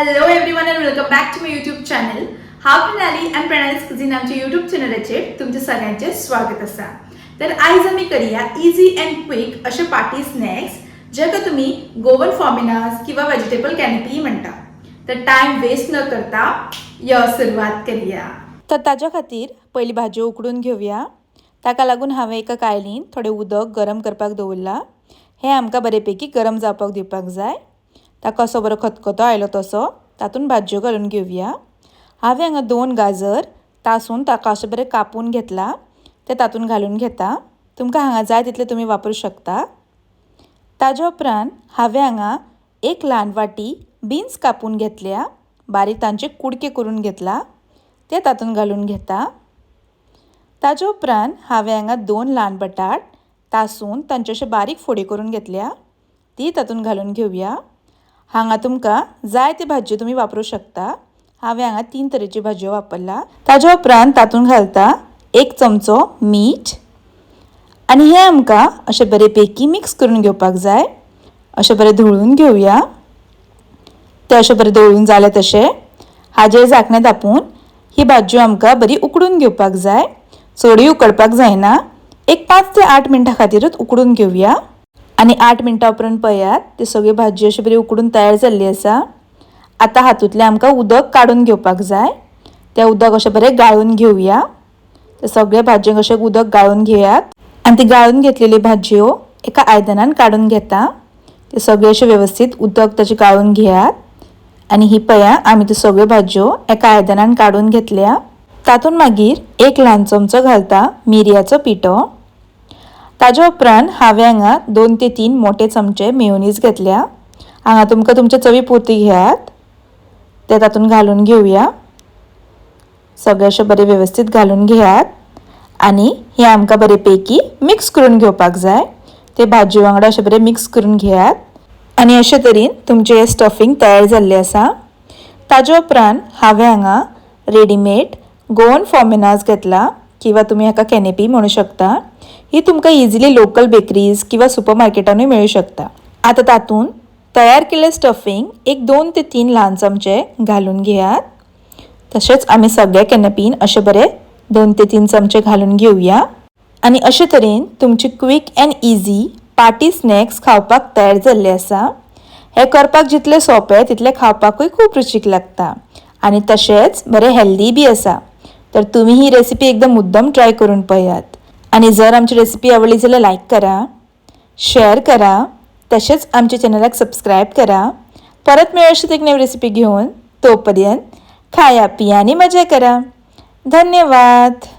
Hello everyone and welcome back to my YouTube channel. हांव प्रणाली आनी प्रणाली's cuisine आमच्या YouTube चॅनलाचेर तुमचे सगळ्यांचे स्वागत आसा. तर आयज आमी करया इजी अँड क्विक अशे पार्टी स्नॅक्स, जेका तुमी गोवन फॉर्मिनास किंवा वेजिटेबल कॅनपी म्हणटा. तर टायम वेस्ट न करता यो सुरवात करया. तर ताज्या खातीर पयलीं भाजयो उकडून घेवया. ताका लागून हांवें एका कायलीन थोडें उदक गरम करपाक दवरलां. हें आमकां बरेपैकी गरम जावपाक दिवपाक जाय. ताका असो बरो खतखतो आयलो तसो तातूंत भाजयो घालून घेवया. हांवें हांगा 2 गाजर तासून ताका अशें बरें कापून घेतला, ते तातूंत घालून घेता. तुमकां हांगा जाय तितले तुमी वापरूं शकता. ताज्या उपरांत हांवें हांगा 1 ल्हान वाटी बिन्स कापून घेतल्या, बारीक तांचे कुडके करून घेतला, ते तातूंत घालून घेता. ताज्या उपरांत हांवें हांगा 2 ल्हान बटाट तासून तांचे अशे बारीक फोडी करून घेतल्या, ती तातूंत घालून घेवया. हांगा तुमकां जाय ती भाजयो तुमी वापरूं शकता. हांवें हांगा 3 तरेच्यो भाजयो वापरला. ताज्या उपरांत तातूंत घालता 1 चमचो मीठ आनी हें आमकां अशें बरेपैकी मिक्स करून घेवपाक जाय. अशें बरें धवळून घेवया. तें अशें बरें धवळून जालें तशें हाजेर झाकणें धांपून ही भाजयो आमकां बरी उकडून घेवपाक जाय. चडूय उकडपाक जायना, एक 5 ते 8 मिनटां खातीरूच उकडून घेवया. आनी 8 मिनटां उपरांत पळयात ती सगळी भाजी अशी बरी उकडून तयार जाल्ली आसा. आतां हातूंतलें आमकां उदक काडून घेवपाक जाय. तें उदक अशें बरें गाळून घेवया. ते सगळे भाजयेक अशें उदक गाळून घेयात आनी ती गाळून घेतलेली भाजयो एका आयदनान काडून घेता. ते सगळे अशें वेवस्थीत उदक ताचें गाळून घेयात. आनी ही पळया आमी त्यो सगळ्यो भाजयो एका आयदनान काडून घेतल्या. तातूंत मागीर 1 ल्हान चमचो घालता मिरयाचो पिठो. ताज्या उपरांत हांवें हांगा 2 ते 3 मोठे चमचे मेयोनीज घेतल्या. हांगा तुमकां तुमचे चवी पुरती घेयात. ते तातूंत घालून घेवया. सगळें अशें बरें वेवस्थीत घालून घेयात आनी हें आमकां बरेपैकी मिक्स करून घेवपाक जाय. ते भाजये वांगडा अशें बरें मिक्स करून घेयात आनी अशे तरेन तुमचें हें स्टफींग तयार जाल्लें आसा. ताज्या उपरांत हांवें हांगा रेडीमेड गोवन फॉर्मिनास घेतला किंवा तुमी हाका कॅनेपी म्हणू शकता. ही तुमकां इजिली लोकल बेकरीज किंवा सुपर मार्केटानूय मेळूं शकता. आतां तातूंत तयार केल्लें स्टफींग एक 2 ते 3 ल्हान चमचे घालून घेयात. तशेंच आमी सगळे कॅनपीन अशें बरें 2 ते 3 चमचे घालून घेवया आनी अशे तरेन तुमची quick and easy party snacks खावपाक तयार जाल्ले आसा. हें करपाक जितलें सोंपें तितलें खावपाकूय खूब रुचीक लागता आनी तशेंच बरें हेल्दी बी आसा. तर तुमी ही रेसिपी एकदम मुद्दम ट्राय करून पळयात आनी जर आमची रेसिपी आवडली जाल्यार लायक करा, शेअर करा, तशेंच आमच्या चॅनलाक सबस्क्रायब करा. परत मेळूं अशीच एक नवी रेसिपी घेवन. तोपर्यंत खाया पिया आनी मजा करा. धन्यवाद.